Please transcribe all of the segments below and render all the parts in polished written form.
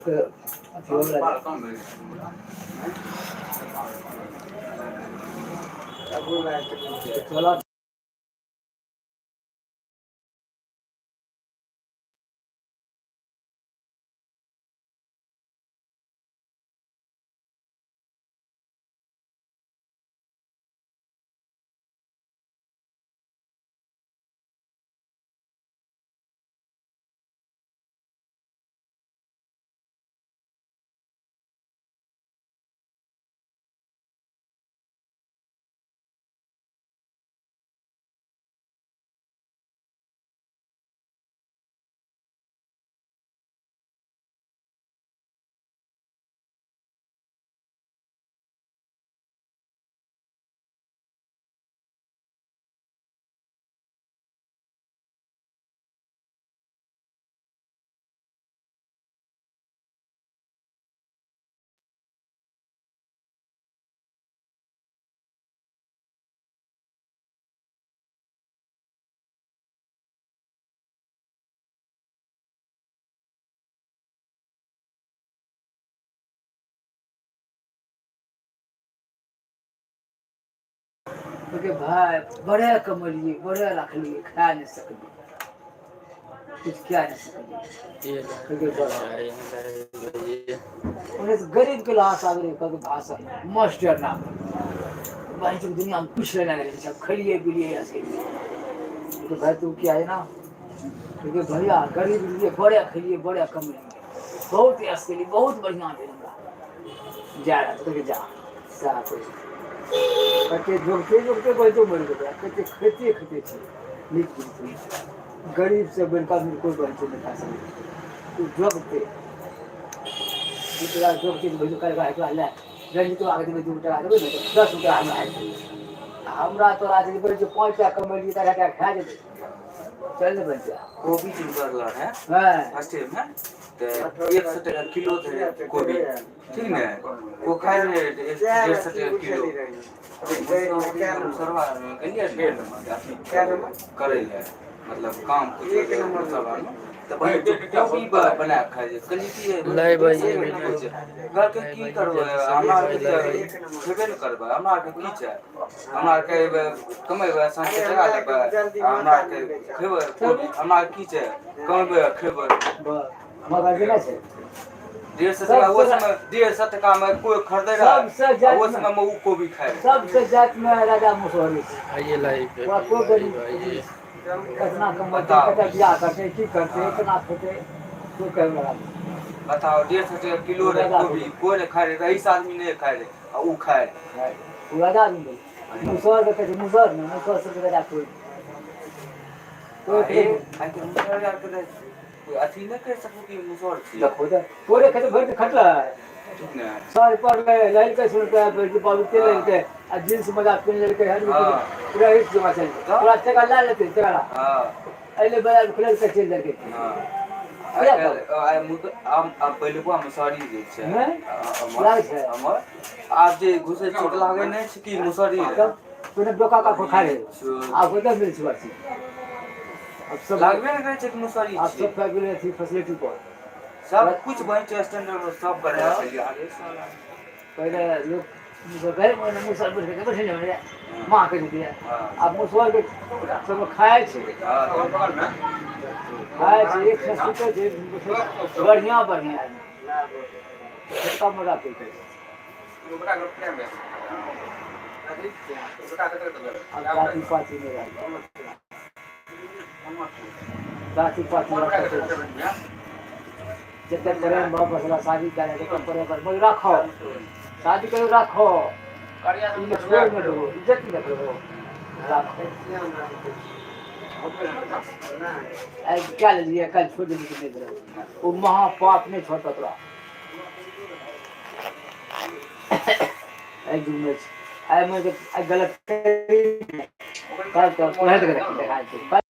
अथी होबे चलत। कहलकै भाय बड़े कमेलियै, बड़े रखलियै, खा नहि सकलियै, किछु कए नहि सकलियै। कहलकै बड़ा ओन्नेसँ गरीबके लाश आबै रहै। कहलकै भाषा मास्टर नाम भाई, दुनियामे कुछ लेना नहि, सब खेलियै पिलियै हँसलियै। कहलकै भाय तू क्या है ना? कहलकै भैया गरीब रहियै, बड़े खेलियै, बड़े कमेलियै, बहुत यश केलियै, बहुत बढ़िआँ भेल हमरा जा रहल। कहलकै जा सएह कहै। कते जोगते जोगते बढ़ितो मरि गेलै आ कते खाइते खाइते छै नीक जिन्दगी। गरीब से बढ़िकऽ आदमी कोइ बढ़ितो नहि खा सकै छै। ओ जोगते दू टाका जोगते तऽ भैया काल्हि एकरा लए रंजितो आके देबै, 2 टाका देबै ने तऽ 10 रुपैआ हमरा आबि जेतै। आ हमरा तोरा जे कहै छै 5 टाका कमेलियै तऽ 2.5 टाका खा जेतै, चल ने बच्चा। कोबी जे उतरल रहै फर्स्ट ईयर मे तऽ 100 टका किलो रहै कोबी, ठीक ने? को खाइ रहै 150 टका किलो। मुसरवा गेलियै ने अथी करै लए, मतलब काम कुछ मुसरवा मे तऽ कोबी बना कऽ खाइ छै। कहलियै की लाइव 150 आइए टका किलो वीडियो। छै। कहलकै लाइव की आइए, करबै, जल्दी से हमरा भाई आरके लाइव तऽ आइए। खेबे ने करबै, हमरा आरके की छै, हमरा आरके एबै कमेबै साँझके टका लेबै आ हमरा आरके खेबै कोबी, हमरा आरके की छै, कमेबै आ खेबै। बस मगर जे नहि छै। 150 टका ओ सबसे समय 150 टका मे कोइ खरीदै रहै सबसे आ ओ जातिमे समय मे ओ कोबी खाइ रहै। सबसे जातिमे राजा मुसहरी छै। आइए लाइव पे ओकरा भाई, कोइ लाइव गरीब आइए। केतना कमेतै, बताउ कतऽ बियाह करतै, की करतै, हँ केना खेतै, कोइ कहैवला नहि। बताउ, 150 टका किलो ओ रहै राजा कोबी, भेलै। कोइ नहि खाइ रहै, रईस आदमी नहि खाइ रहै आ उ खाइ रहै। ओ राजा आदमी भेलै। मुसहर के कहै छै मुसहर ने, मुसहर सबके राजा कोइ नहि। आ कोइ हे नहि। आइ के मुसहर आरके तऽ अथी नहि कहि सकू कि मुसहर छियै। देखो तऽ तोरे खेत भरि कऽ खटलै। ठीक ने? सर पड़लै, लेलकै 100 रुपैआ, बाबू तेल हँ लेलकै आ जींस मजा पिन्ह लेलकै हर हँ पूरा जमा चलि तऽ तोरा टका लए लेतै टका। हँ एले बाजार खुलल चलि देलकै। हँ आइ किया काल्हि कहबै आइ मुद आब पहिलुका मुसहरी जे छै नहि हमर लागै छै हमर आब जे घुसै छियै तऽ लागै नहि छै कि मुसहरी रहै। तब पहिने डोका का खा रहे, बहिन आब कतऽ मिल छै बात? आब सब लागबे नहि करै छै कि मुसहरी आब छियै। सब पाबि गेलै अथी फैसिलिटी पर। सब कुछ बहिन स्टैंडर्ड मे सब बनायल छलियै अरे साला। पहिले लोक मुसहर कहै, मुसहर बैठ के हँ माँ कहि दैतियै। हँ आब मुसहरके सब खाइ छै। हँ तऽ खाइ छै, एक से सुतै छै, बढ़िआँ बढ़िआँ आदमी छोटका मोटा कोइ कहै छै। आब जाति पाति नहि रहलै, जाति पाति आब कतै छै? जते प्रेम भाव बसला शादी करे, जते प्रेम भाव राखो, शादी करो, राखो, ई छोड़ नहि देबो, इज्जत नहि देबो, राखो। आइ कए लेलियै, काल्हि छोड़ि देलियै कि नहि देबै, ओ महापाप नहि छोड़तौ तोरा। एहि युगमे छै, आइ मानि आइ गलत काल्हि तऽ पढ़ैत देखा देतै।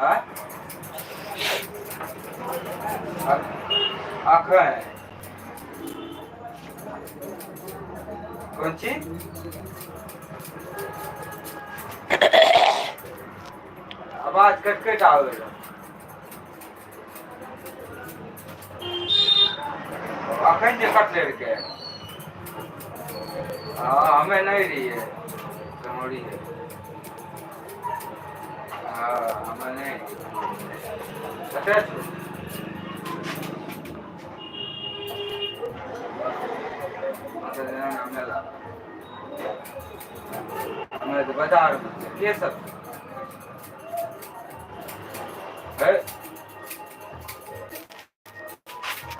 आँय? अखन कोन चीज? आवाज कटि कटि आबै रहै। अखन जे कटले रहे, हाँ, हमे नहीं रहिए, कमौरी है। हाँ, हमे नहीं। कतऽ छौ? अच्छा, जेना मेला। हमे तऽ बाजारमे छियै। के सब है?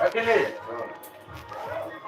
अकेले?